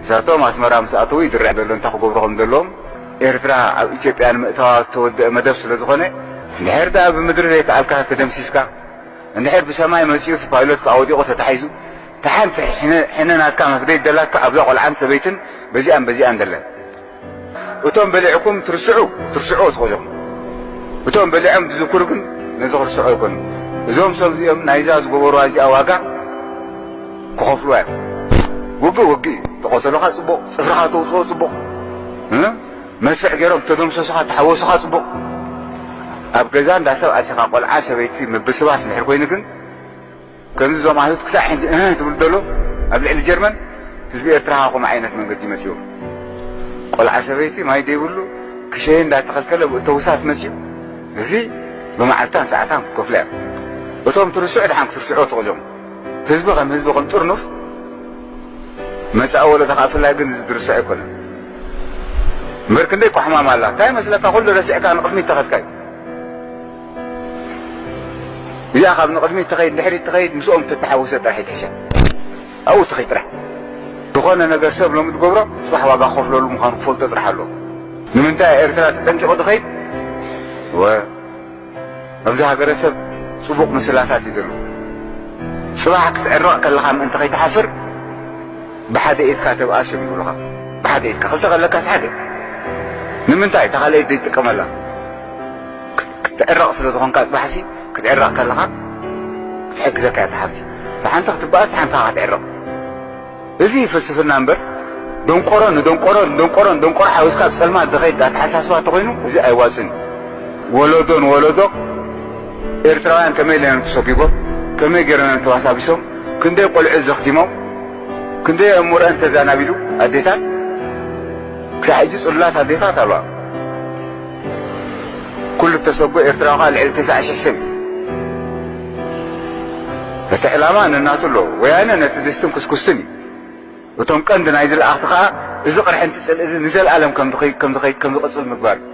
እሳቶም ኣስመራ ምስ ኣተዉ ይድርዕ ዘሎ እንታይ ክገብሩ ከም ዘለዎም። ኤርትራ ኣብ ኢትዮጵያ ንምእታዋ ዝተወደአ መደብ ስለ ዝኾነ፣ እንድሕር ደኣ ብምድሪ ዘይከኣልካ ተደምሲስካ፣ እንድሕር ብሰማይ መጺኡ እቲ ፓይሎት ከዓ ወዲቑ ተታሒዙ፣ እታ ሓንቲ ሕነ፣ ሕነ ናትካ መፍደይ ደላትካ ኣብዛ ቆልዓን ሰበይትን በዚኣን በዚኣን ደለን። እቶም በሊዕኩም ትርስዑ፣ ትርስዑ ትኽእሉ ኢኹም። እቶም በሊዖም ዝዝክሩ ግን ነዚ ክርስዑ ኣይኮኑን። እዞም ሰብ እዚኦም ናይዛ ዝገበሩዋ እዚኣ ዋጋ ክኸፍሉዋ እዮም። ውግእ ውግእ እዩ። ተቐተሉኻ ጽቡቕ፣ ጽፍርኻ ተውጽኦ ጽቡቕ፣ እ? መስርዕ ገይሮም ተደምሰሱኻ፣ ተሓወሱኻ ጽቡቕ። ኣብ ገዛ እንዳ ሰብ ኣቲኻ ቆልዓ ሰበይቲ ምብስባስ እንድሕር ኮይኑ ግን ከምዚ እዞም ኣይሁድ ክሳዕ ሕጂ እህ ትብል ዘሎ ኣብ ልዕሊ ጀርመን፣ ህዝቢ ኤርትራ ከምኡ ዓይነት መንገዲ መጺኡ። ቆልዓ ሰበይቲ ማይ ዘይብሉ ክሸየ እንዳተኸልከለ ብእተውሳት መጺኡ። እዚ ብመዓልታን ሰዓታን ክከፍሉ እዮም። እቶም ትርስዑ ድሓን ክትርስዑ ትኽእሉ እዮም። ህዝቢ ከም ህዝቢ ከም ጥርኑፍ መጻኢ ወለዶ ከዓ ብፍላይ ግን እዚ ዝርስዑ ኣይኮነን። እምበር ክንደይ ቋሕማም ኣላ። እንታይ መስለካ? ኩሉ ረሲዕካ ንቕድሚት ተኸድካ እዩ። እዚኣ ካብ ንቕድሚት ትኸይድ፣ ድሕሪት ትኸይድ፣ ምስኦም ተተሓወሰ ጥራሕ ይትሕሻ። ኣብኡ ትኸይድ ጥራሕ። ዝኾነ ነገር ሰብ ሎሚ ትገብሮ፣ ጽባሕ ዋጋ ክኸፍለሉ ምዃኑ ክፈልጦ ጥራሕ ኣለዎ። ንምንታይ ኤርትራ ተጠንቂቑ ትኸይድ? ወ-፣ ኣብዚ ሃገረሰብ ጽቡቕ ምስላታት እዩ ዘሎ። ጽባሕ ክትዕረቕ ከለኻ ምእንቲ ከይትሓፍር፣ ብሓደ ኢድካ ተብኣስ እዮም ይብሉኻ። ብሓደ ኢድካ፣ ክልተ ከለካስ ሓደ። ንምንታይ? እታ ካልኣይቲ ዘይትጥቀመላ። ክት-፣ ክትዕረቕ ስለ ዝኾንካ ጽባሕሲ፣ ክትዕረቕ ከለኻ ክትሕግዘካ እያ እታ ሓብቲ። ብሓንቲ ክትበኣስ፣ ሓንቲ ክትዕረቕ። እዚ ፍልስፍና እምበር፣ ደንቆሮ ንደንቆሮ፣ ንደንቆሮ ንደንቆሮ ሓዊስካ ኣብ ጸልማት ዝኸይድ ኣተሓሳስባ እንተኾይኑ፣ እዚ ኣይዋጽን እዩ። ወለዶ ንወለዶ ኤርትራውያን ከመይ ኢሎም ተሰጒጎም፣ ከመይ ገይሮም ተባሳቢሶም፣ ክንደይ ቆልዑ ዘኽቲሞም፣ ክንደይ ኣእምሮአን ተዛናቢሉ ኣዴታት፣ ክሳዕ ሕጂ ጽሉላት ኣዴታት ኣለዋ። ኩሉ እተሰጎ ኤርትራዊ ከኣ ልዕሊ ተስዓ ሽሕ ሰብ እዩ። እቲ ዕላማ ነናቱ ኣለዎ። ወያነ ነቲ ድስትን ኩስኩስትን እዩ። እቶም ቀንዲ ናይዚ ለኣኽቲ ከኣ እዚ ቅርሕንቲ ጽልኢ እዚ ንዘለኣለም ከም ዝኸይ-፣ ከም ዝኸይ-፣ ከም ዝቕጽል ምግባር እዩ።